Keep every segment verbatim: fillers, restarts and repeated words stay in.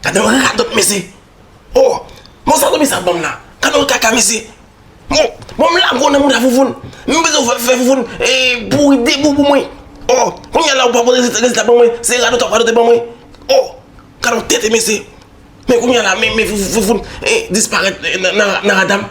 Gade yon radòt mesye. Oh, bon sa Domi sa ban m la. Gade yon kaka mesye. Bon, bon m lage w nan mouda Foufoun. M bezwen w fè, fè Foufoun e pouri de bou pou mwen. Oh, kounye a la ou pa pote rezilta, rezilta ban mwen. Se radòt w ap radote ban mwen. Oh, gade yon tete mesye. Men kounye a la, men, men Fou- Foufoun e disparèt e, nan, nan, nan rada m.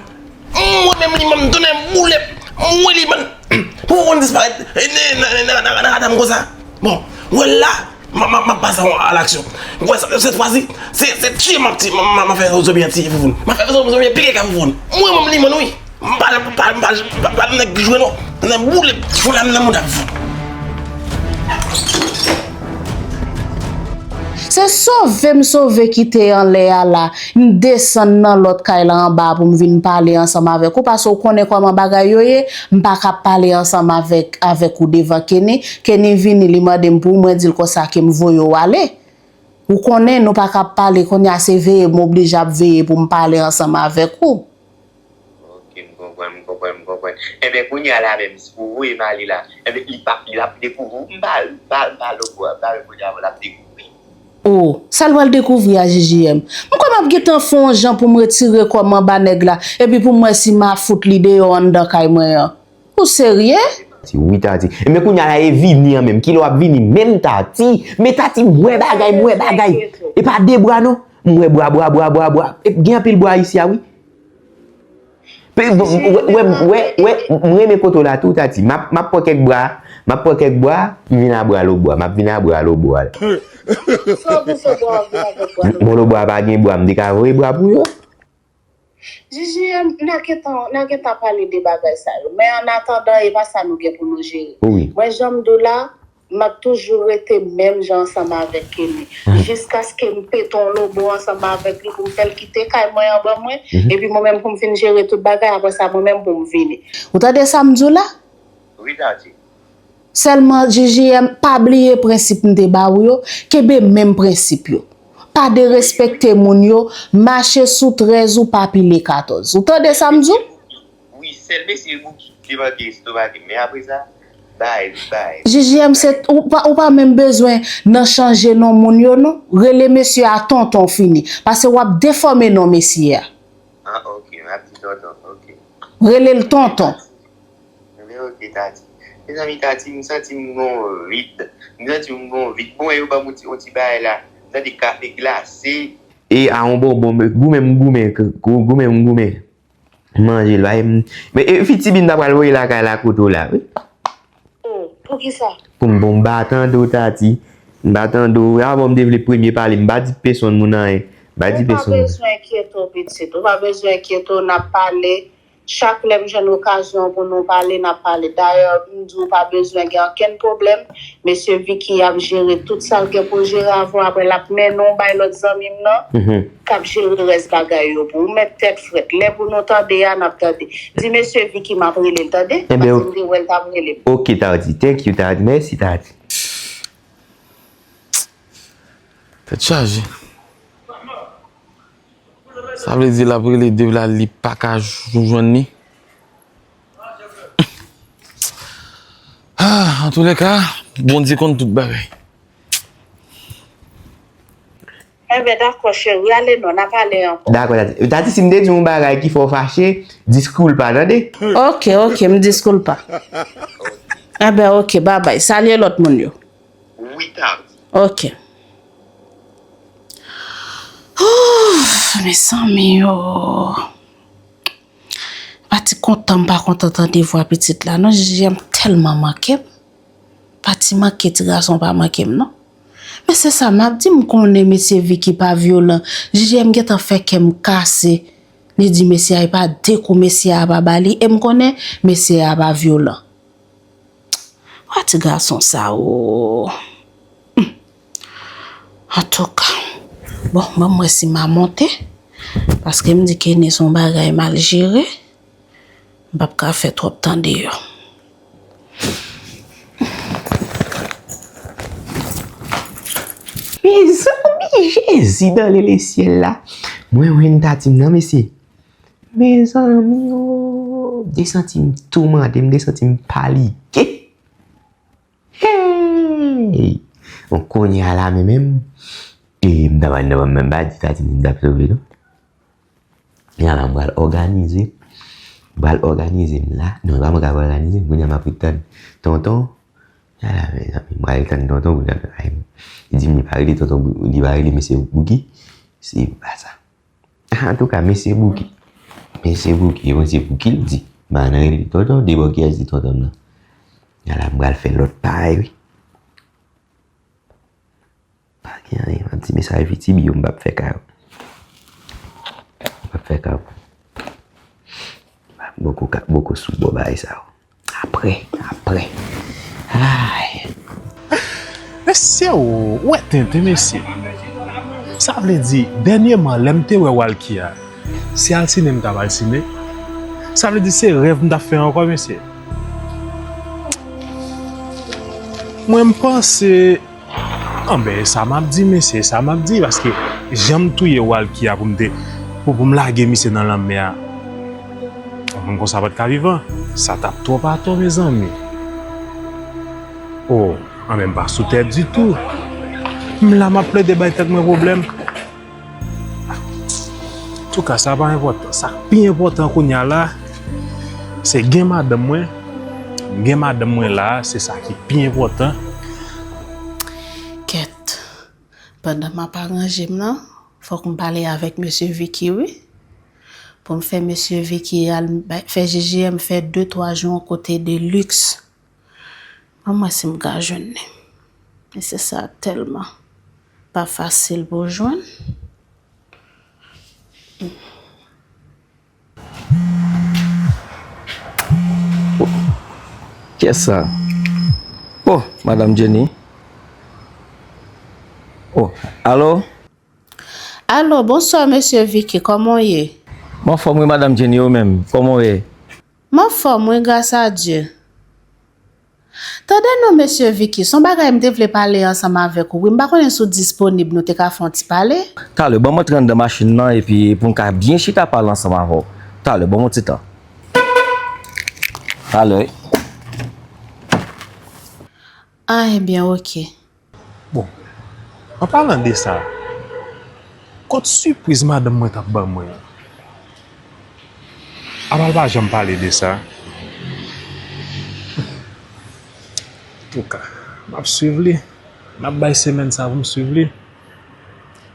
Mwen menm li menm tounen boulèt. Mwen li menm. Foufoun disparèt e, nan, nan, nan, nan, nan rada m konsa. Bon, wè la, m a, m a, m a pase a laksyon. Ou wè, sèt fwa si, se, se tiye m ap tiye, m a, m a, m a fè Zomi an tiye Foufoun. M a fè Zomi an pike ka Foufoun. Mwen menm li menm wi. M pa, m pa, m pa, m pa, m pa nèg ki jwe non. Nan boule, fou la m nan mouda Foufoun. Se sove m sove kite anlè a la. M desann nan lòt kay la anba pou m vin pale ansanm avèk ou, paske ou konnen kòman bagay yo ye. M pa ka pale ansanm avèk, avèk ou devan Kenny. Kenny vini, li mande m pou ou, mwen di l konsa ke m voye w ale. Ou konnen nou pa ka pale, kounye a se veye m oblije ap veye pou m pale ansanm avèk ou. Ok, m konprann, m konprann, m konprann. Enben, kounye a la menm, si w voye m ale la, enben, li p ap, li ap dekouvri w. M pa, m pa, m pa lòbò a, m pa menm kounye a, l ap dekouvri. Oh, sa l pral dekouvri a, J J M? M kwè m ap gentan fè yon jan pou m retire kò m anba nèg la, epi pou m wè si m a fout li deyò anndan kay mwen an. Ou serye? Wi, Tati. Enben, kounye a la, e vini an menm. Kilè w ap vini menm, Tati? Men, Tati, m wè bagay, m wè bagay. E pa de bra, non. M wè bra, bra, bra, bra, bra. E gen anpil bra isi a, wi. Wè, wè, wè, wè, m renmen kote w la tou, Tati. M ap, m ap pran kèk bra, m ap pran kèk bra, m vin a bra lòbò a, m ap vin a bra lòbò a. Sa w panse bra w vin avèk bra lòbò? Bon, lòbò a pa gen bra, m te ka voye bra pou yo. J J M, n a gentan, n a gentan pale de bagay sa yo. Men annatandan, e pa sa nou gen pou nou jere. Mwen, jan m di w la, m ap toujou rete menm jan ansanm avèk Kenny. Jiskaske m pete yon lobo ansanm avèk li pou m fè l kite kay mwen an ban mwen, epi mwen menm pou m fin jere tout bagay, apre sa mwen menm pou m vini. Ou tande sa m di w la? Wi, Tati. Sèlman, J J M, pa bliye prensip m te ba ou yo, kenbe menm prensip yo. Pa derespekte moun yo, mache sou trèz ou pa pile katòz. Ou tande sa m di w? Wi, sèl mesye Bouki ki te manke estomak m, men apre sa, bay, bay. J J M, se, ou pa, ou pa menm bezwen nan chanje non moun yo non. Rele mesye a tonton fini. Paske w ap defòme non mesye a. Ah, ok, m ap di tonton, ok. Rele l tonton. Ebyen, ok, Tati. Mezanmi, Tati, m santi m gon vid. M santi m gon vid. Bon, yo ban m yon ti, yon ti bagay la. M tande kafe glase. E a yon bonbon, goumen m goumen, goumen m goumen. Manje l, ba m. Men, e, fi Tibin ta pral voye lakay la kote w la, wi. Oh, poukisa? Pou m, pou m pa tande w, Tati. M pa tande w. A bon, m te vle premye pale, m pa di pèsonn moun anyen. M pa di pèsonn moun. Ou pa bezwen enkyete w, pitit. Ou pa bezwen enkyete w, n ap pale. Chak lè m jwenn okazyon pou nou pale, n ap pale. Dayè, m di w pa bezwen gen okenn pwoblèm. Mesye Vicky ap jere tout sa l gen pou l jere avè w. Apre, l ap mennen w bay lòt zanmi m nan, k ap jere rès bagay yo pou ou. Ou mèt tèt frèt. Lè pou nou tande a, n ap tande. Di mesye Vicky m ap rele l, tande? Paske m te wè l t ap rele m. Ok, Tati. Thank you, Tati. Mèsi, Tati. Tèt chaje. Sa vle di l ap rele Dave la, li pa ka jou jwenn li. Ah, antoulèka, Bondye konn tout bagay. Enben, dakò, cheri, ale non, n a pale ankò. Dakò, Tati. Tati, si m te di w yon bagay ki fè w fache, diskulpa, tande? Ok, ok, m diskulpa. Enben, ok, babay. Salye lòt moun yo. Wi, Tati. Ok. Ouf, mezanmi o. Pa ti kontan m pa kontan tande vwa pitit la non, J J M tèlman manke m. Pa ti manke ti gason pa manke m non. Men se sa m ap di, m konnen mesye Vicky pa vyolan. J J M gentan fè kè m kase. Li di mesye a, e pa de kou mesye a pa ba li, e m konnen mesye a pa vyolan. Wa ti gason sa o. Antouka, bon, ban m wè si m a monte, paske m di Kenny se yon bagay mal jere, m p ap ka fè twòp tan deyò. Mezanmi, Jezi nan lelesyèl la, mwen jwenn Tati m nan mesye. Mezanmi o, m te santi m toumante, m te santi m palike. Hey! Bon, kounye a la menm, menm, E m ta pral nan menm pa di ta di m ta sove non. Yala m pral òganize. M pral òganize m la. Non, e pa mwen k ap òganize m. Kounye a m ap ret tann tonton. Yala, mezanmi, m pral ret tann tonton kounye a. Ay, li di m li pa rele tonton Bou-, li pa rele mesye Bouki. Se pa sa. Antouka, mesye Bouki. Mesye Bouki, e mesye Bouki l di. M pa nan rele tonton, debò kiyès di tonton m nan. Yala, m pral fè lòt pay, wi. Pa gen anyen, m ap di mesaj Vitibi yo, m p ap fè kay. M p ap fè kay. Boko ka, boko sou bò bagay sa yo. Apre, apre. Ay. Mesye, ou wè tenten, mesye. Sa vle di, dènyèman, lè m te wè Walkia, se al sine m t ap al sine. Sa vle di, se rèv m t ap fè ankò, mesye. Mwen, m panse, anben, sa m ap di, mesye, sa m ap di, paske jan m touye Walkia pou m te, pou, pou m lage misye nan lanmè a, yon moun konsa pa t ka vivan. Sa t ap twòp atò, mezanmi. O, anben, m pa sou tè ditou. M la, m ap plede bay tèt mwen pwoblèm. Antouka, sa pa enpòtan. Sa k pi enpòtan kounye a la, se gen madanm mwen. Gen madanm mwen la, se sa ki pi enpòtan. Kèt, pandan m ap aranje m nan, fòk m pale avèk mesye Vicky, wi. Pou m fè mesye Vicky al bay, fè J J M fè de twa jou yon kote de luxe. An mwen si m ka jwenn li. Men se sa tèlman pa fasil pou w jwenn. Kiyès sa? Oh, Madam Jenny. Oh, alo? Alo, bonswa, mesye Vicky, kòman w ye? M anfòm wi, Madam Jenny, ou menm, kòman w ye? M anfòm wi, gras a Dye. Tande non, mesye Vicky, se yon bagay m te vle pale ansanm avèk ou wi. M pa konnen si w disponib, nou te ka fè yon ti pale. Talè, ban m antre anndan machin nan, epi pou n ka byen chita pale ansanm avè w. Talè, ban m yon ti tan. Talè. Ah, ebyen, oke. Bon, an palan de sa, kot sipriz madanm mwen t ap ban mwen an? Apa l pa janm pale de sa? Antouka, m ap swiv li. M ap bay semèn sa pou m swiv li.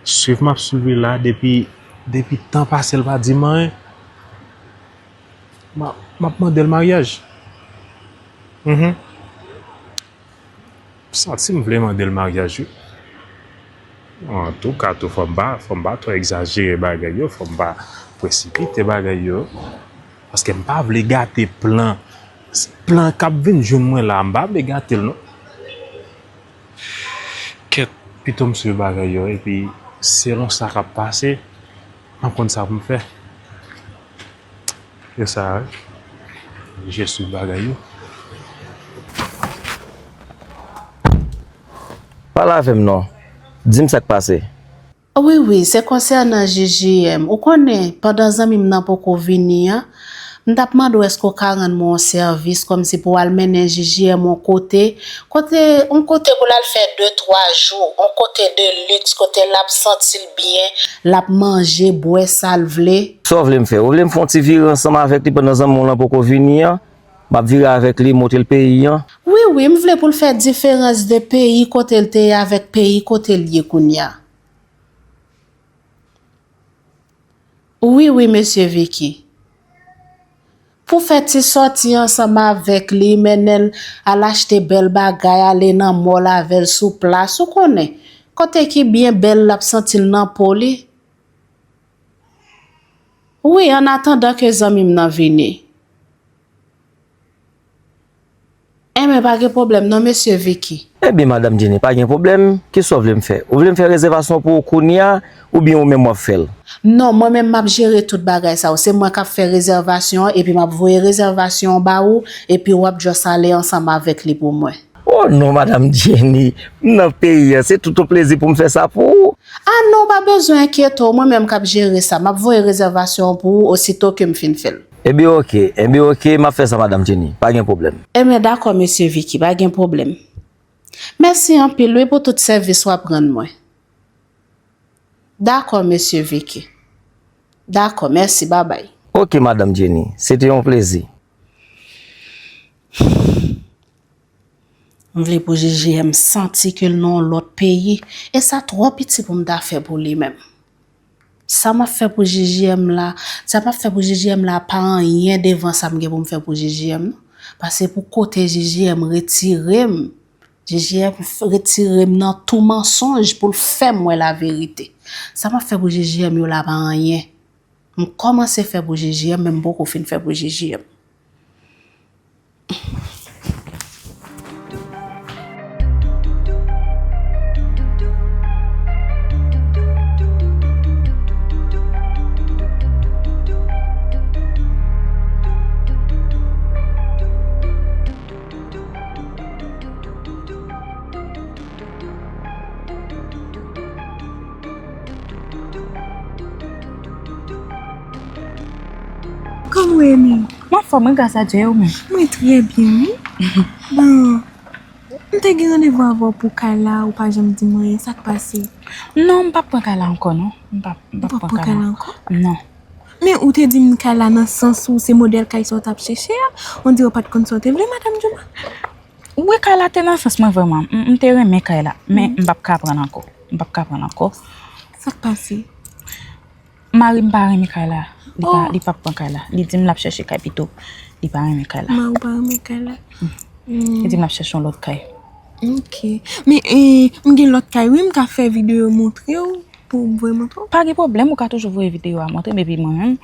Swiv m ap swiv li la depi, depi tan pase l pa di m anyen. M ap, m ap mande l maryaj. Mhm. M santi m vle mande l maryaj wi. Antouka tou, fò m pa, fò m pa twò egzajere bagay yo, fò m pa presipite bagay yo. Paske m pa vle gate plan, plan k ap vin jwenn mwen la, m pa vle gate l non. Kèt, pito m swiv bagay yo, epi selon sa k ap pase, m ap konn sa pou m fè. Se sa, wi. Je swiv bagay yo. Pale avè m non. Di m sa k pase. Wi, wi, se konsènan J J M. Ou konnen, pandan zanmi m nan poko vini an, m t ap mande w èske w ka rann mwen yon sèvis kòmsi pou w al mennen J J M yon kote, kote, yon kote pou l al fè de, twa jou, yon kote de liks, kote l ap santi l byen, l ap manje, bwè sa l vle. Sa w vle m fè? Ou vle m fè yon ti vire ansanm avèk li pandan zanmi w lan poko vini an? M ap vire avèk li, montre l peyi an. Wi, wi, m vle pou l fè diferans de peyi kote l te ye avèk peyi kote l ye kounye a. Wi, wi, mesye Vicky. Pou fè ti sòti ansanm avèk li, mennen l al achte bèl bagay, ale nan mòl avè l sou plas, ou konnen. Kote ki byen bèl, l ap santi l nan po li. Wi, an atandan ke zanmi m nan vini. Enben, pa gen pwoblèm non, mesye Vicky. Ebyen, Madanm Jenny, pa gen pwoblèm. Kisa w vle m fè? Ou vle m fè rezèvasyon pou ou kounye a, oubyen ou menm w ap fè l? Non, mwen menm m ap jere tout bagay sa yo. Se mwen k ap fè rezèvasyon an, epi m ap voye rezèvasyon an ba ou, epi w ap just ale ansanm avèk li pou mwen. Oh non, Madanm Jenny, m nan peyi an, se tout yon plezi pou m fè sa pou ou. Ah non, pa bezwen enkyete w, mwen menm k ap jere sa. M ap voye rezèvasyon an pou ou osito ke m fin fè l. Ebyen oke, ebyen oke, m ap fè sa, Madanm Jenny. Pa gen pwoblèm. Ebyen dakò, mesye Vicky, pa gen pwoblèm. Mèsi anpil wi pou tout sèvis w ap rann mwen. Dakò, mesye Vicky. Dakò, mèsi, babay. Ok, madanm Jenny, se te yon plezi. M vle pou J J M santi ke l nan yon lòt peyi. E sa twò piti pou m ta fè pou li menm. Sa m ap fè pou J J M la, sa m ap fè pou J J M la pa anyen devan sa m gen pou m fè pou J J M non. Paske pou kote J J M retire m, J J M retire m nan tou mansonj pou l fè m wè laverite. Sa m ap fè pou J J M yo la pa anyen. M kòmanse fè pou J J M, men m poko fin fè pou J J M. Kòman w ye menm? M anfòm wi, gras a Dye, e ou menm? Mwen trè byen wi. Bon, m te gen randevou avè w pou kay la, ou pa janm di mwen, sa k pase? Non, m p ap pran kay la ankò non. M p ap m p ap pran kay la ankò. Non. Men ou te di m kay la nan sans ou se modèl kay sa w t ap chèche a, on dirait w pa t konn sa w te vle, madanm Jouma. Wi, kay la te nan sans mwen vrèman. M, m te renmen kay la, men m p ap ka pran l ankò. M p ap ka pran l ankò. Sa k pase? Mari m pa renmen kay la. Li pa, li p ap pran kay la. Li di m l ap chèche kay pito. Li pa renmen kay la. Mari w pa renmen kay la? Li di m l ap chèche yon lòt kay. Ok. Men, e, m gen lòt kay wi, m ka fè videyo montre w pou m voye montre w? Pa gen pwoblèm, ou ka toujou voye videyo a montre m, epi mwen menm,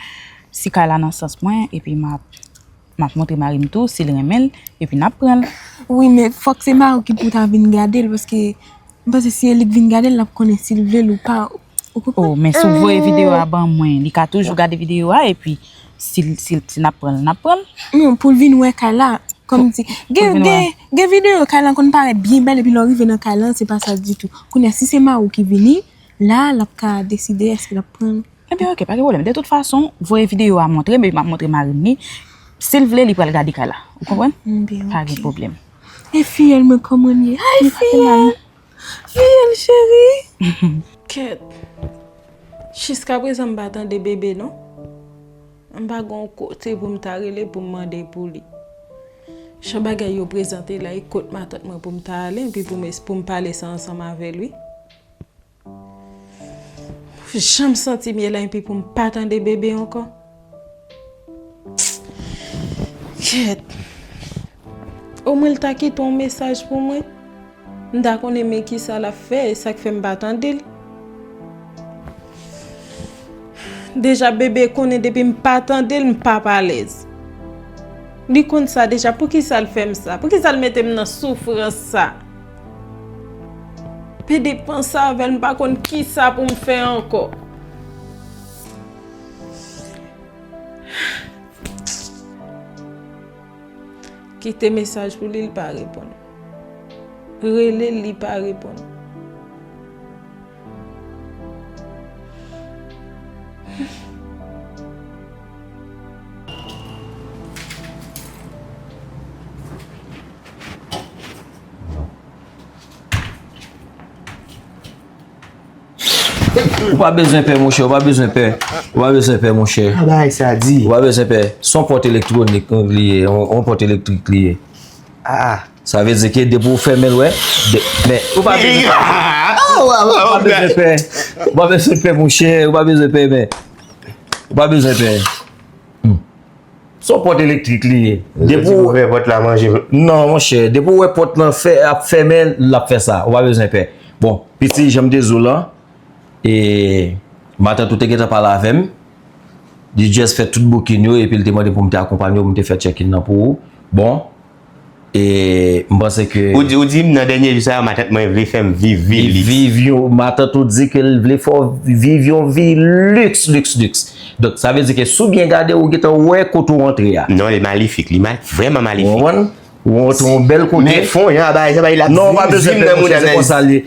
si kay la nan sans mwen, epi m ap M ap montre mari m tou, si l renmen l, epi n ap pran l. Wi, men fòk se mari w ki pou ta vin gade l, paske m panse si e li k vin gade l, l ap konnen si l vle l ou pa. Ou konprann? Oh, men si w voye videyo a ban mwen, li ka toujou gade videyo a, epi si, si, si n ap pran l, n ap pran l. Non, pou l vin wè kay la, kòmsi. Gen, gen, gen videyo kay la konn parèt byen bèl, epi lè w rive nan kay la, se pa sa ditou. Kounye a, si se mari w ki vini, la, l ap ka deside èske l ap pran l. Ebyen oke, pa gen pwoblèm. De tout fason, voye videyo a montre m, epi m ap montre mari m li. Si l vle, li pral gade kay la. Ou konprann? Ebyen oke. Pa gen pwoblèm. E fiyèl mwen kòman l ye? Ay fiyèl! Fiyèl cheri! Kèt. Jiskaprezan m pa tande bebe non. M pa gen yon kote pou m ta rele pou m mande pou li. Jan bagay yo prezante la, e kot matant mwen pou m ta ale, epi pou m, pou m pale sa ansanm avè l wi. Jan m santi m ye la epi pou m pa tande bebe ankò. Kèt. Omwen l ta kite yon mesaj pou mwen. M ta konnen men kisa l ap fè, e sa k fè m pa tande l. Deja bebe konnen depi m pa tande l, m p ap alèz. Li konn sa deja, poukisa l fè m sa? Poukisa l mete m nan soufrans sa? Pede panse avè l, m pa konn kisa pou m fè ankò. Kite mesaj pou li, li pa reponn. Rele l, li pa reponn. Ou pa bezwen pè, monchè, ou pa bezwen pè. Ou pa bezwen pè, monchè. Sa bagay sa di. Ou pa bezwen pè. Se yon pòt elektwonik li ye, yon, yon pòt elektrik li ye. Ah, ah. Sa vle di ke depi w fèmen l, wè. De, men, ou pa bezwen pè. Ou pa bezwen pè. Ou pa bezwen pè, monchè. Ou pa bezwen pè, men. Ou pa bezwen pè. Hmm. Se yon pòt elektrik li ye. Depi w ouvè pòt la, manje. Non, monchè, depi w wè pòt lan fè, ap fèmen, l ap fè sa. Ou pa bezwen pè. Bon, piti, jan m te di w lan, e, matant ou te gentan pale avè m. Li just fè tout booking yo, epi l te mande pou m te akonpanye w, pou m te fè check-in nan pou ou. Bon, E m panse ke. Ou di, ou di m nan dènye jou sa yo, matant mwen vle fè m viv vi li. Viv yon, matant ou di ke l vle fè w viv yon vi liks, liks, liks. Donk, sa vle di ke si w byen gade, ou gentan wè kote w antre a. Non, li malifik, li mal, vrèman malifik. Ou konprann? Ou antre yon bèl kote. Men fon jan a bagay sa, bay l ap zim, zim nan mouda nan. Non, ou pa bezwen pè, monchè, se konsa l ye.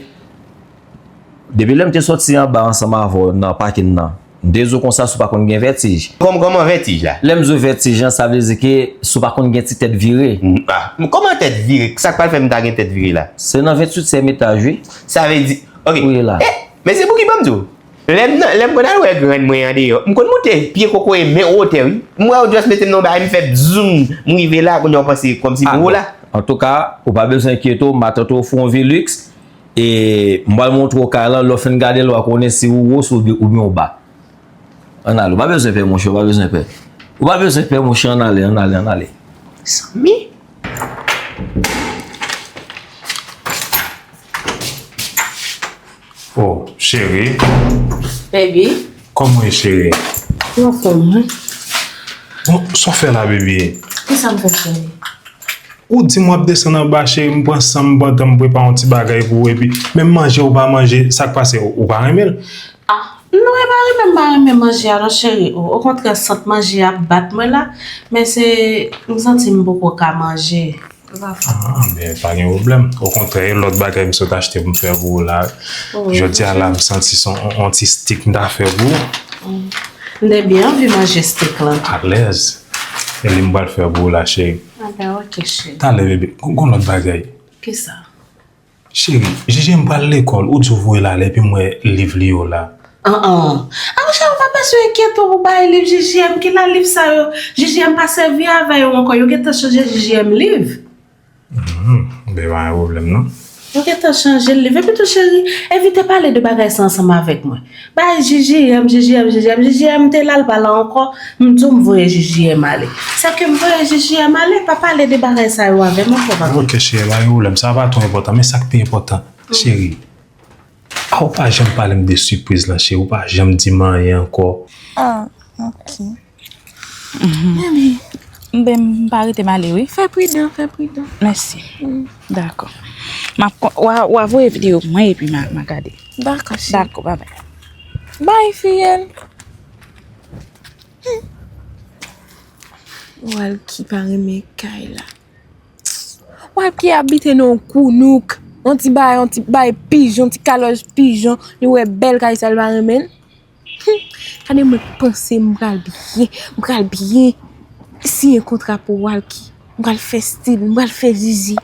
Depi lè m te soti anba ansanm avè w nan pakin nan, m te di w konsa si w pa konn gen vètij. Kòm, kòman vètij la? Lè m di w vètij lan, sa vle di ke si w pa konn gen ti tèt vire. Ah, kòman tèt vire? Sa k pral fè m ta gen tèt vire la? Se nan venntuityèm etaj, wi. Sa vle di, ok. Ou ye la. Eh, men se pou ki ban m di w? Lè m nan, lè m konn al wè grann mwen andeyò, m konn moute pye kokoye men wotè, wi. M wè yo just mete m nan yon bagay, m fè bzoum, m rive la, kounye a w panse kòmsi pou ou la. Antouka, ou pa bezwen enkyete w, matant ou ofri w yon Velux, e m pral montre w kay lan, lè w fin gade l, w a konnen si ou wo, si ou byen ou ba. Ann ale, ou pa bezwen pè, monchè, ou pa bezwen pè. Ou pa bezwen pè, monchè, ann ale, ann ale, ann ale. Sanmi? Oh, cheri. Baby. Kòman w ye, cheri? Mwen anfòm, wi. Bon, sa w fè la, baby? Kisa m fè, cheri? Ou di m w ap desann anba, cheri, m pran san m, m pran tan, m prepare yon ti bagay pou ou, epi menm manje ou pa manje, sa k pase, ou pa renmen l? Ah, non, e pa renmen m pa renmen manje a non, cheri. O, okontrè, sant manje a ap bat mwen la, men se, m santi m poko ka manje. Ah, ben, pa gen pwoblèm. Okontrè, e lòt bagay m sot achte pou m fè pou ou la. Jodi a la, m santi se yon ti steak m ta fè pou ou. M te byen anvi manje steak lan. Alèz. E li m pral fè pou ou la, cheri. Ah, ben, ok, cheri. Talè, bebe, gon gon lòt bagay. Kisa? Cheri, Jiji m pral lekòl, ou di w voye l ale, epi m wè liv li yo la. An an. A monchè, ou pa bezwen enkyete w pou bay liv Jiji M. Ki la liv sa yo? Jiji M pa sèvi avè yo ankò. Yo gentan chanje Jiji M liv. Hmm, ben, pa gen pwoblèm, non. Yo gentan chanje l liv. Epi tou, cheri, evite pale de bagay sa ansanm avèk mwen. Bay Jiji M, Jiji M, Jiji M, Jiji M te la, l pa la ankò. M di w m voye Jiji M ale. Sèke m voye Jiji M ale, pa pale de bagay sa yo avè m ankò, papa. Ok, cheri, pa gen pwoblèm. Sa pa twò enpòtan, men sa k pi enpòtan, cheri. A, ou pa janm pale m de sipriz lan, cheri. Ou pa janm di m anyen ankò. Ah, ok. Baby, m ben, m pa rete m ale, wi. Fè pridan, fè pridan. Mèsi. Dakò. M ap kon- w a- w a voye videyo pou mwen epi m a m a gade. Dakò, cheri. Dakò, babay. Bay, fiyèl. Walky pa renmen kay la. Walky abite nan yon kounouk. Yon ti bay, yon ti bay pijan, yon ti kalòj pijan. Li wè bèl kay sa, li pa renmen l. Hum, gade mwen k panse m pral byen, m pral byen siyen kontra pou Walky. M pral fè stil, m pral fè zizi.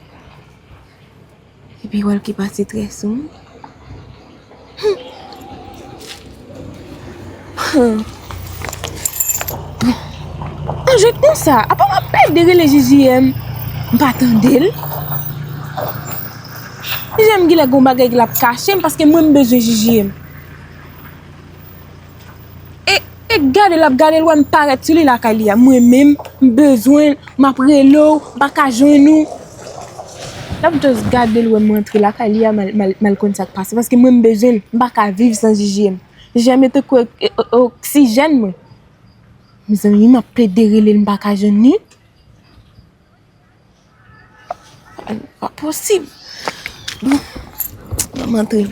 Epi Walky pase trè sou mwen. Hum. Hum. Bon. An jwèt konsa, apa m ap pede rele Jiji M, m pa tande l. Jiji M genlè gon bagay l ap kache m paske mwen m bezwen Jiji M. E, e gade l ap gade l wè m parèt sou li lakay li a. Mwen menm, m bezwen l, m ap rele w, m pa ka jwenn ou. L ap just gade l wè m rantre lakay li a, m al, m al, m al konn sa k pase. Paske mwen m bezwen l, m pa ka viv san Jiji M. Jiji M tankou o- o- oksijèn mwen. Mezanmi, m ap plede rele l, m pa ka jwenn li. Pa posib. Bon, m antre.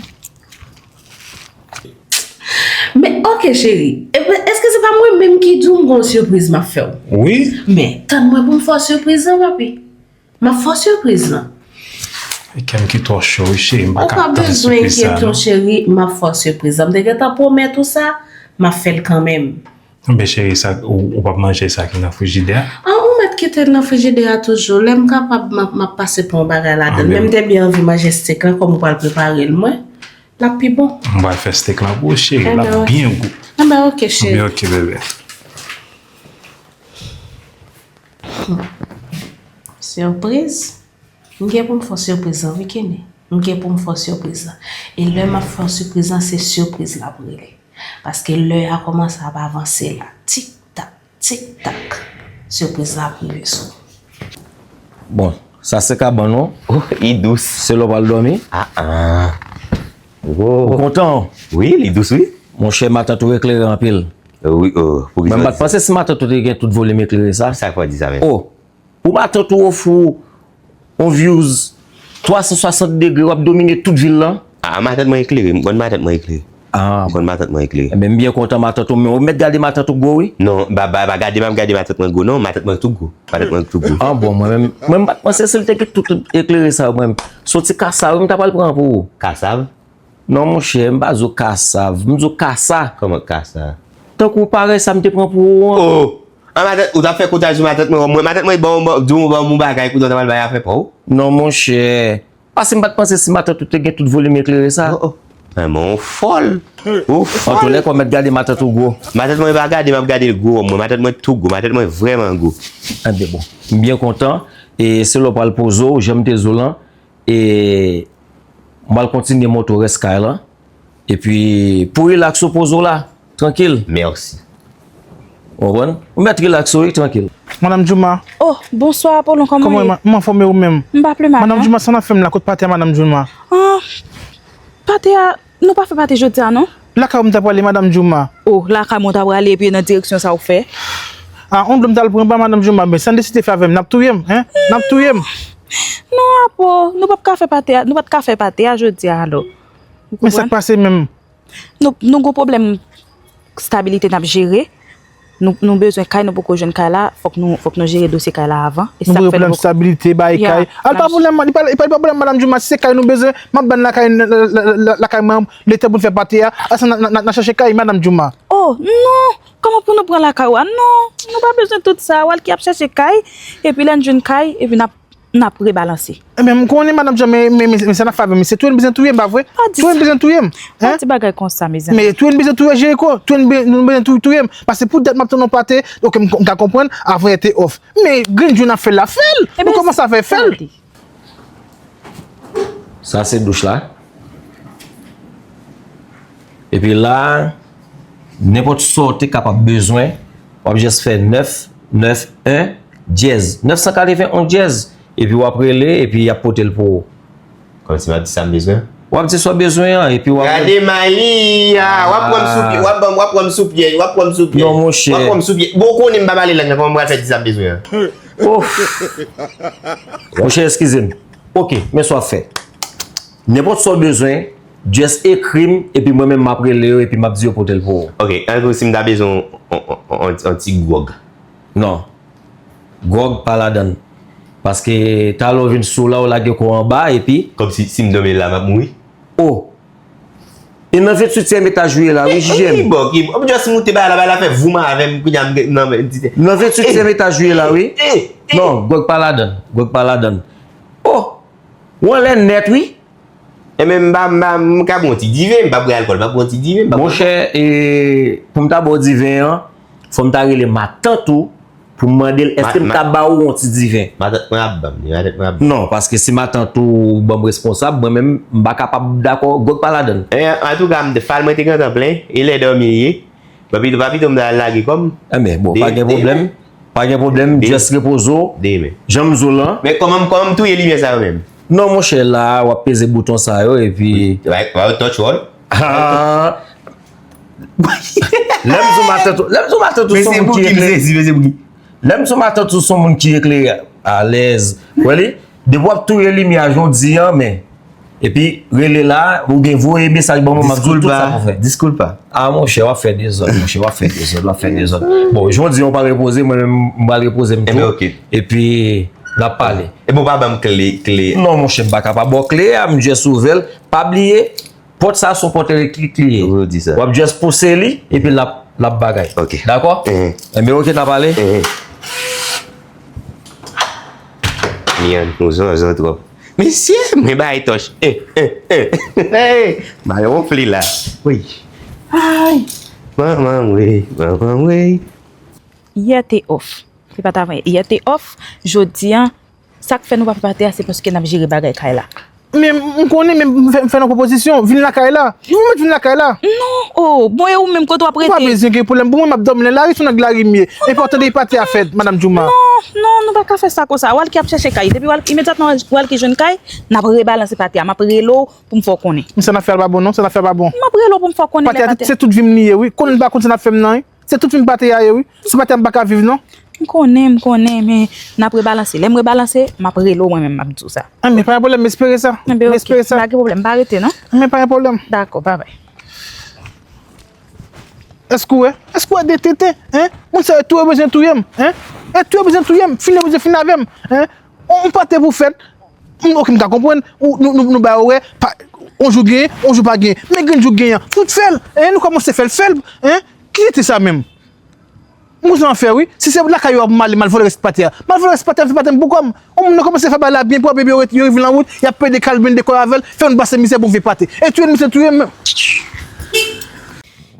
Men, ok, cheri. Epi, èske se pa mwen menm ki di w m gon sipriz m ap fè w? Wi. Men, tann mwen pou m fè w sipriz lan, papi. M ap fè w sipriz lan. E kè m ki twò cho, wi, cheri. M pa Ou ka pa tann bezwen sipriz sa, enkyete w, non. Cheri. M ap fè w sipriz lan. M te gentan pwomèt ou sa, m ap fè l kanmenm. Enben, cheri, sa, ou, ou p ap manje sa ki nan frijidè a? An, ou mèt kite l nan frijidè a toujou. Lè m kapab, m ap, m ap pase pran yon bagay ladan l. Men m te byen anvi manje steak lan, kòm ou pral prepare l mwen. L ap pi bon. M pral fè steak lan pou ou, cheri. L ap Enben, byen gou. Enben, ok, cheri. Enben, ok, bebe. Sipriz? M gen pou m fè w sipriz lan, wi, Kenny. M gen pou m fè w sipriz lan. E lè m ap fè w sipriz lan, se sipriz l ap rele. Paske lè a kòmanse ap avanse la. Tik tak, tik tak. Sipriz la ap rive sou ou. Bon, sa se kabann ou. Oh, li dous. Se lè w pral dòmi. Ah, ah. Ou Oh. kontan? Wi, li dous, wi. Monchè, matant ou eklere anpil. Wi, oh, pou Mwen m kisa pa t panse si matant ou te gen tout volim eklere sa. Sa k fè w di sa menm? Oh, pou matant ou ofri w yon views twa san swasant degre, w ap domine tout vil lan. Ah, matant mwen eklere, m konn matant mwen eklere. Ah, M konn matant mwen eklere. Enben, m byen kontan matant ou, men ou mèt gade matant ou gwo, wi. Non, ba, ba, ba gade m ap gade matant mwen gwo, non, matant mwen tou gwo. Matant mwen tou gwo. Ah bon, mwen menm, mwen m pa t panse si l te gen tout eklere sa, mwen menm. Soti kasav, m ta pral pran pou ou. Kasav? Non, monchè, m pa zo kasav, m zo kasa. Kòman kasa? Tankou parèy sa m te pran pou ou an. Oh! An matant, ou t ap fè kotaj sou matant mwen, mwen, matant mwen, bon, bon, di w, bon, moun bagay, kounye w ta pral bay afè pa w. Non, monchè. Paske m pa t panse si matant ou te gen tout volim eklere sa. Oh, oh. An, men ou fòl. Ou fòl. Antoulèka, ou mèt gade matant ou gwo. Matant mwen pa gade, m ap gade l gwo, mwen. Matant mwen tou gwo. Matant mwen vrèman gwo. Enben bon. M byen kontan. E se lè w pral poze w, jan m te di w lan. E m pral kontinye montre w rès kay lan. Epi, pou rilaks ou, poze w la, trankil. Mèsi. Ou konprann? Ou mèt rilaks ou, wi, trankil. Madanm Jouma. Oh, bonswa, Apollon, kòman w ye? Kòman w ye? M anfòm, e ou menm? M pa pi mal, non. Madanm Jouma, sa n ap fè m la, kot pate a, Madanm Jouma? Ah, pate a, nou pa fè pate jodi a, non? Lakay ou m ta prale, Madanm Jouma. Oh, lakay mwen w ta prale, epi nan direksyon sa w fè? Ah, on dlo m t al pran ba Madanm Jouma, men sa n deside fè avè m, n ap touye m, en? N ap touye m. Non, Apo, nou p ap ka fè pate a, nou pa t ka fè pate a jodi a, alò. Ou konprann? Men sa k pase menm? Nou, nou gon pwoblèm stabilite n ap jere. Nou, nou bezwen kay, nou poko jwenn kay la. Fòk nou, fòk nou jere dosye kay la avan. E sa k fè nou poko... Nou gen pwoblèm stabilite, bay kay. Al pa pwoblèm, li pa, li pa pwoblèm, Madanm Jouma. Si se kay nou bezwen, m ap ba n lakay, la, la, la, lakay mwen, letan pou n fè pate a. Asa n a, n a, n a, n a chèche kay, Madanm Jouma. Oh, non! Kòman pou nou pran lakay ou a? Non! Nou pa bezwen tout sa. Walky ap chèche kay. Epi lè n jwenn kay, epi n ap n ap rebalanse. Enben, m konnen, Madanm Jouma, men, men, men, men sa n ap fè avè m, se touye n bezwen touye m, pa vre? Pa di sa. Touye n bezwen touye m. Pa di bagay konsa, mezanmi. Men touye n bezwen touye Jeriko. Touye n be-, nou bezwen tou-, touye m. Paske pou dat m ap tann yon pate, oke, m, m ka konprann, avan yè te off. Men grenn jou n ap fè l la, fè l. Nou kòmanse a fè, fè l. Sa se douch la. Epi la, nenpòt sa w te kapab bezwen, w ap just fè nèf, nèf, en, dyèz. Nèf san katreven, en dyèz. Epi w ap rele, epi y ap pote l pou ou. Kòmsi m ap di sa m bezwen? W ap di sa w bezwen an, epi w ap... Gade Mayli a, w ap pran m sou pye, w ap ban m, w ap pran m sou pye, w ap pran m sou pye. Non, monchè. W ap pran m sou pye. Bon, ou konnen m pa pale lang nan, kòman m pral fè di sa m bezwen an? Ouf. Monchè, eskize m. Oke, men sa w ap fè. Nenpòt sa w bezwen, just ekri m, epi mwen menm m ap rele yo, epi m ap di yo pote l pou ou. Oke, tankou si m ta bezwen on, on, on, on, on ti gwòg. Non. Gwòg pa ladan l. Paske talè w vin sou la, w lage kò w anba, epi... Kòmsi si m dòmi la, m ap mouri? Oh! E nan venntuityèm etaj ou ye la, wi, jije m. Ki bò, ki bò? Just moute ba la, ba la fè voum avè m, kounye a m gen, nan, nan venntuityèm etaj ou ye la, wi. Non, gwòg pa ladan l. Gwòg pa ladan l. Oh! Ou anlè nèt, wi. Enben, m pa, m pa, m ka ba w ti diven, m pa bwè alkòl, m pa bwè w ti diven, m pa bwè. Monchè, e, pou m ta ba w diven an, fò m ta rele matant ou pou m mande l, èske m ka ba ou yon ti diven? Matant mwen ap ban m li, matant mwen ap ban m. Non, paske si matant ou ban m responsab, mwen menm, m pa kapab dakò, gwòg pa ladan l. E, antouka, m, fal mwen te gentan plen, e lè dòmi li ye. Papito, papito, m ta al lage kò m. Enben, bon, pa gen pwoblèm. Pa gen pwoblèm, just repoze w. Demen. Jan m di w lan. Men kòman, kòman m touye limyè sa yo menm? Non, monchè, la, w ap peze bouton sa yo, epi... Wi, wi, touch all. Ah. Lè m di w matant ou, lè m di w matant ou se yon moun ki eklere. Mesye Bouki, m sezi, mesye Bouki. Lè m di w matant ou se yon moun ki eklere, alèz. Wè li? Depi w ap touye limyè a jan w di an, men Epi, rele la, oubyen voye mesaj ban mwen, m ap di w tout sa pou fè. Disculpa, disculpa. Ah, monchè, w ap fè dezòd, monchè, w ap fè dezòd, w ap fè dezòd. Bon, jodi a w pral repoze, mwen menm, m pral repoze m tou. Enben, oke. Epi, n ap pale. Enben, w pa ban m kle, kle. Non, monchè, m pa ka pa ba w kle a, m just ouvè l. Pa bliye, pòt sa a se yon pòt elektrik li ye. Ou di sa. W ap just pouse li, epi l ap, l ap bagay. Oke. Dakò? Enben, oke, n ap pale. Mian, nou zanzan twòp. Mesye, mwen bay tòch. Eh, eh, eh. Hey, m al wonfle la. Wi. Ay. Manman m wi, manman m wi. Yè te off. Se pa t avan yè. Yè te off. Jodi a, sa k fè nou pa fè pati a, se paske n ap jere bagay kay la. Men m konnen, men m fè, m fè yon pwopozisyon. Vin lakay la. Ou mèt vin lakay la. Non, oh, bon, e ou menm kote w ap rete? Ou pa bezwen gen pwoblèm. Pou mwen, m ap dòmi nan lari, se yon nèg lari m ye. Enpòtan de pati a fèt, Madanm Jouma. Non, non, nou pa ka fè sa konsa. Walky ap chèche kay. Depi Walky, imedyatman Walky jwenn kay, n ap rebalanse pati a. M ap rele w pou m fè w konnen. Men sa n ap fè a pa bon, non, sa n ap fè a pa bon. M ap rele w pou m fè w konnen lè pati a. Pati a, se tout vi m li ye, wi. Konnen n pa konn sa n ap fè m nan, wi. Se tout vi m pati a ye, wi. San pati a, m pa ka viv, non. M konnen, m konnen, men n ap rebalanse. Lè m rebalanse, m ap rele w mwen menm, m ap di w sa. Enben, pa gen pwoblèm, m espere sa. Enben, oke, m espere sa. Pa gen pwoblèm, m pa rete, non. Enben, pa gen pwoblèm. Dakò, babay. Èske w wè? Èske w wè de tenten, en? Moun sa yo tou yo bezwen touye m, en? E tou yo bezwen touye m, fin yo bezwen fin avè m, en? On, on pate pou fèt, m, oke, m ka konprann, ou, nou, nou, nou bay orè, pa, on jou genyen, on jou pa genyen. Men grenn jou genyen an, fout fè l, en? Nou kòmanse fè l, fè l, en? Ki tenten sa menm? M konn sa m ap fè wi. Si se lakay yo ap m ale, m al vòlè rès pate a. M al vòlè rès pate a, m fè pate m pou kò m. On moun nan kòmanse fè bagay la byen pwòp, epi yo ret, yo rive nan wout, y ap pede kalbin de kò avè l, fè yon basen mizè pou vye pate. E touye l, misye touye m.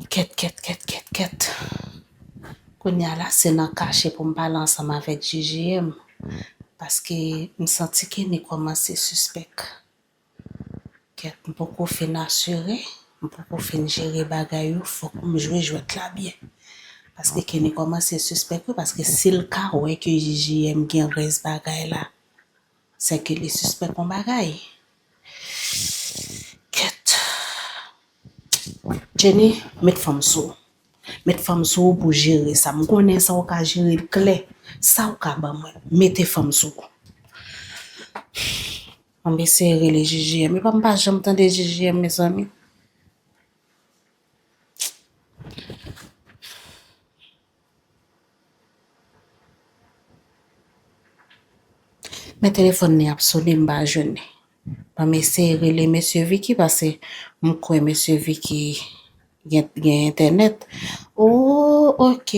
Kèt, kèt, kèt, kèt, kèt. Kounye a la, se nan kache pou m pale ansanm avèk J J M. Paske m santi Kenny kòmanse sispèk. Kèt, m poko fin asire, m poko fin jere bagay yo, fòk m jwe jwèt la byen. Paske Kenny kòmanse sispèk wi, paske si l ka wè ke J J M gen rès bagay la, sèke li sispèk yon bagay. Kèt. Jenny, met fanm sou ou. Met fanm sou ou pou jere sa. M konnen sa w ka jere l klè. Sa w ka ban mwen. Mete fanm sou ou. Ann eseye rele J J M. Epa m pa janm tande J J M, mezanmi. Men telefòn li ap sone, m pa jwenn li. Ban m eseye rele mesye Vicky, paske m kwè mesye Vicky gen, gen entènèt. Oh, ok.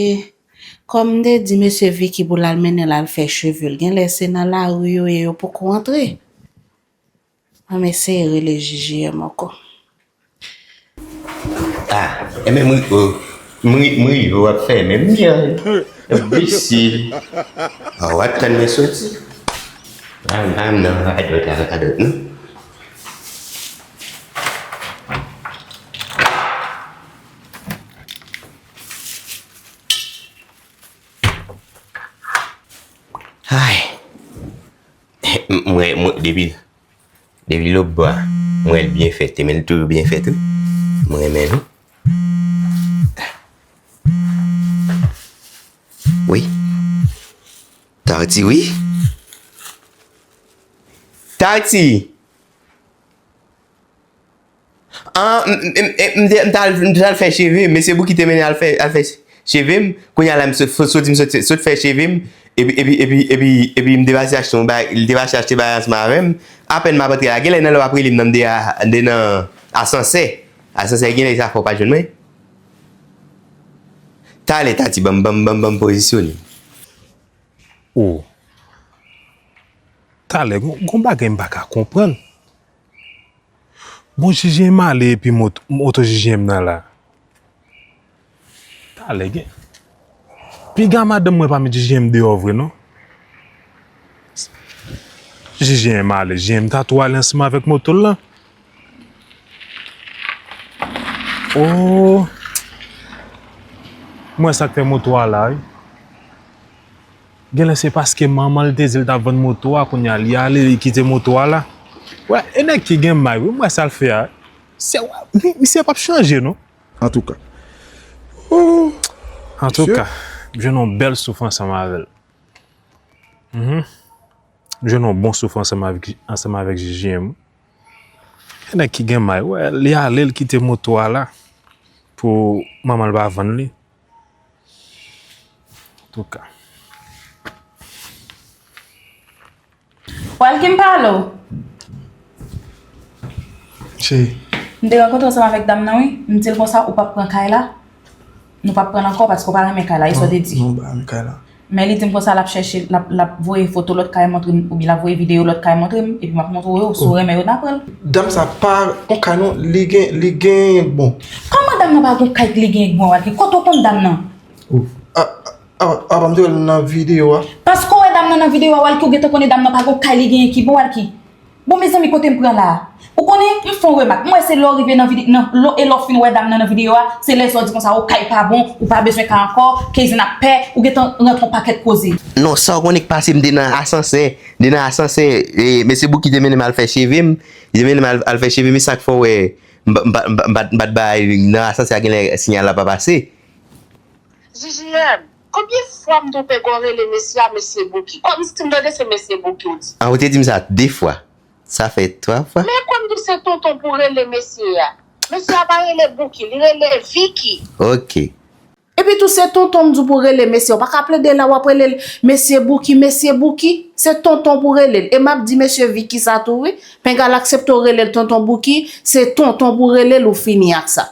Kòm m te di mesye Vicky pou l al mennen l al fè cheve l, genlè se nan lari yo ye, yo poko antre. Ban m eseye rele J J M ankò. Ah, enben, m ri, oh, m ri, m ri, w ap fè menm byen. Enbesi. Ah, w ap tann mwen soti. Ah, ah, non, radòt, radòt, non. Ay. Mwen, mwen, depi, depi lòt bò a, mwen wè l byen fèt, men l toujou byen fèt, wi. Mwen renmen l, wi. Wi. Tati, wi. Tati! An, m, m, m, m te, m t al, m t al fè cheve m. Mesye Bouki te mennen al fè, al fè cheve m. Kounye a la, m sot, sot, sot, m sot, sot fè cheve m. Epi, epi, epi, epi, epi m te pase achte yon bagay, li te pase achte bagay ansanm avè m. Apèn m ap antre la, genlè nan lè w ap rele m nan, m te a, m te nan asansè. Asansè, genlè sa fè w pa jwenn mwen. Talè, Tati, ban m, ban m, ban m, ban m pozisyone. Oh. Talè, gon, gon bagay m pa ka konprann. Bon, J J M ale epi mot-, moto J J M nan la. Talè gen. Piga madanm mwen pa met J J M deyò vre non. J J M ale, J J M ta tou ale ansanm avèk moto l lan. Oh. M wè sa k fè moto a la, wi. Genlè se paske manman l te di l t ap vann moto a, kounye a li ale, li kite moto a la. Wè, e nèg ki gen may, wi, m wè sa l fè a. Se, wè, mi-, misye p ap chanje, non. Antouka. Oh, antouka, m jwenn yon bèl souf ansanm avè l. Mhm. M jwenn yon bon souf ansanm avèk, ansanm avèk J J M. E nèg ki gen may, wè, li ale, l kite moto a la pou manman l pa vann li. Antouka. Walky, m pale w. Cheri. M te rankontre ansanm avèk dam nan, wi. M di l konsa, ou p ap pran kay la. Nou p ap pran l ankò paske w pa renmen kay la, e sa w te di. Non, m pa renmen kay la. Men li di m konsa, l ap chèche, l ap, l ap voye foto lòt kay montre m, oubyen l ap voye videyo lòt kay montre m, epi m ap montre w yo, si w renmen yo, n a pran l. Dam sa pa gon kay non, li gen, li gen bon. Kòman dam nan pa gon kay li gen bon, Walky? Kote w konn dam nan? Oh. A, a, a, a, pa m te wè l nan videyo a. Paske w wè dam nan nan videyo a, Walky, ou gentan konnen dam nan pa gon kay li genyen ki bon, Walky. Bon, mezanmi, kote m pran la a? Ou konnen, m fè yon remak. M wè se lè w rive nan vide-, nan, lè, e lè w fin wè dam nan nan videyo a, se lè sa w di konsa, o, kay pa bon, ou pa bezwen kay ankò, Keyzen ap pè, ou gentan rantre yon pakèt koze. Non, sa w konnen k pase, m te nan asansè, m te nan asansè, e, mesye Bouki te mennen m al fè cheve m, li te mennen m al, al fè cheve m, e sa k fè w wè, m pa, m pa, m pa, m pa, m pa t bay, nan asansè a genlè siyal la pa pase. J J M, konbyen fwa m twonpe gwa w rele mesye a mesye Bouki? Kòmsi m tande se mesye Bouki w di. Ah, ou te di m sa de fwa. Sa fè twa fwa. Men kòm di se tonton pou rele mesye a. Mesye a pa rele Bouki, li rele Vicky. Ok. Epi tou se tonton m di w pou rele mesye a. Ou pa ka plede la w ap rele l mesye Bouki, mesye Bouki. Se tonton pou rele l. E m ap di mesye Vicky sa tou wi. Penga l aksepte w rele l tonton Bouki, se tonton pou rele l, ou fini ak sa.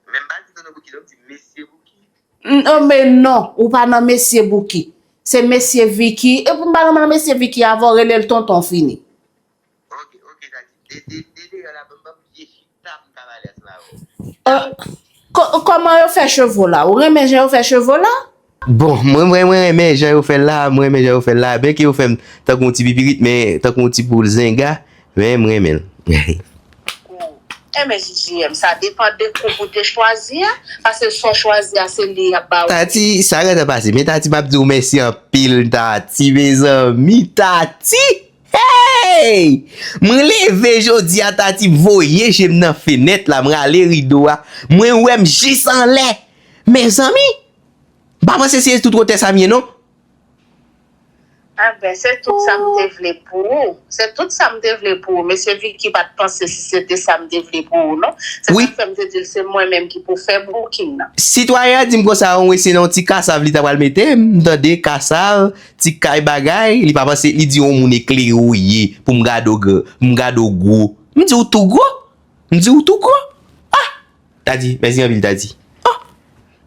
Men m pa di tonton Bouki non, m di mesye Bouki. N- oh, men non, ou pa nan mesye Bouki. Se mesye Vicky. Epi m pa nan mesye Vicky avè w, rele l tonton fini. Ok, ok, Tati. De, de, de, de, la, ban m, ban m vye chita pou m ka pale ansanm avè w. Euh, ko- kòman yo fè cheve w la? Ou renmen jan yo fè cheve w la? Bon, mwen, mwen, mwen renmen jan yo fè l la, mwen renmen jan yo fè l la. Byen ke yo fè m tankou yon ti pipirit, men tankou yon ti poul zenga, men mwen renmen l. Enben, J J M, sa depann de koup ou te chwazi a, paske sa w chwazi a, se li y ap ba ou. Tati, sa gentan pase. Men Tati, m ap di w mèsi anpil, Tati, mezanmi, Tati! Hey! Mwen leve jodi a, Tati voye je m nan fenèt la, mwen ale rido a, mwen wè m jis anlè. Mezanmi, m pa panse se tout wotè sa m ye, non. Anben, se tout sa m te vle pou ou. Se tout sa m te vle pou ou. Mesye Vicky pa t panse si se te sa m te vle pou ou, non. Se wi. Sa k fè m te di l se mwen menm ki pou fè booking nan. Sitwayen an di m konsa, wi, se nan yon ti kasav li ta pral mete m, tande, kasav, ti kay bagay, li pa panse, li di yon moun eklere w ye, pou m gade w gran, pou m gade w gwo. M di w tou gwo? M di w tou gwo? Ah! Tati, mèsi anpil, Tati. Oh!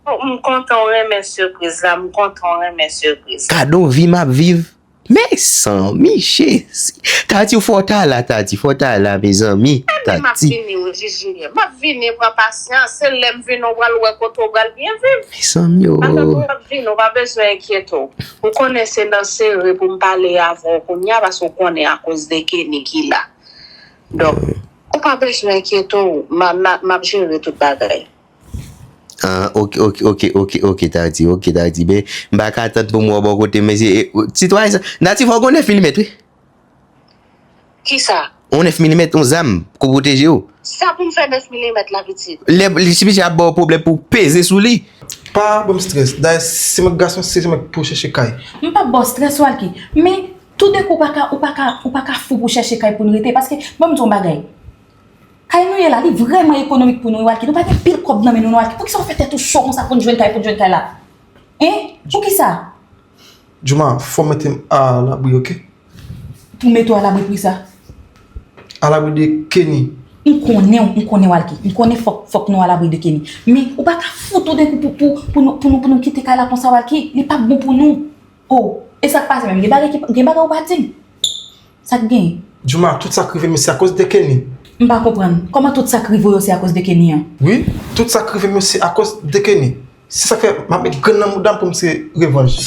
Oh, m kontan w renmen sipriz la, m kontan w renmen sipriz la. Gade yon vi m ap viv. Mezanmi, Jezi. Tati, w fò w ta la, Tati, fò w ta la, mezanmi. Enben, m ap Tati. Vini, wi, Jiji, m ap vini, pran pasyans. Se lè m vini, w pral wè kote w pral byen viv. Mezanmi, oh. Paske w ap vini, w pa bezwen enkyete w. Ou konnen se nan sere pou m pale avè w kounye a, paske w konnen akoz de Kenny ki la. Donk, ou pa bezwen enkyete w, m a- m a- m ap jere tout bagay. Ah, ok, ok, ok, ok, ok, Tati, ok, Tati. Ben, m pa ka tann pou m wè w bò kote, mesye. E, ou- sitwayen sa, Tati, fò w gon nèf milimèt, wi. Kisa? Yon nèf milimèt, yon zam, pou pwoteje w. Sa pou m fè nèf milimèt la, pitit? Lè, li, si misye ap ba w pwoblèm pou w peze sou li. Pa ban m strès. Dayè, se mwen k gason, se mwen k pou chèche kay. M p ap ba w strès, Walky. Men, toudenkou, ou pa ka, ou pa ka, ou pa ka fou pou chèche kay pou n rete. Paske, ban m di w yon bagay. Kay nou ye la, li vrèman ekonomik pou nou, Walky. Nou pa gen pil kòb nan men nou, non, Walky. Poukisa w fè tèt ou cho konsa pou n jwenn kay, pou n jwenn kay la? Hein? Poukisa? Jouma, fò w mete m alabri, ok? Pou mete w alabri pou kisa? Alabri de Kenny. M konnen, m konnen, Walky. M konnen fòk, fòk nou alabri de Kenny. Men, ou pa ka fou toudenkou pou, pou, pou nou, pou nou, pou nou kite kay la konsa, Walky. Li p ap bon pou nou. Oh, e sa k pase menm? Gen bagay ki, gen bagay ou pa di m? Sa k gen? Jouma, tout sa k rive m se akoz de Kenny. M pa konprann. Kòman tout sa k rive w yo se akoz de Kenny an? Wi, tout sa k rive m yo se akoz de Kenny. Se sa k fè m ap met grenn nan mouda m pou m tire revanj.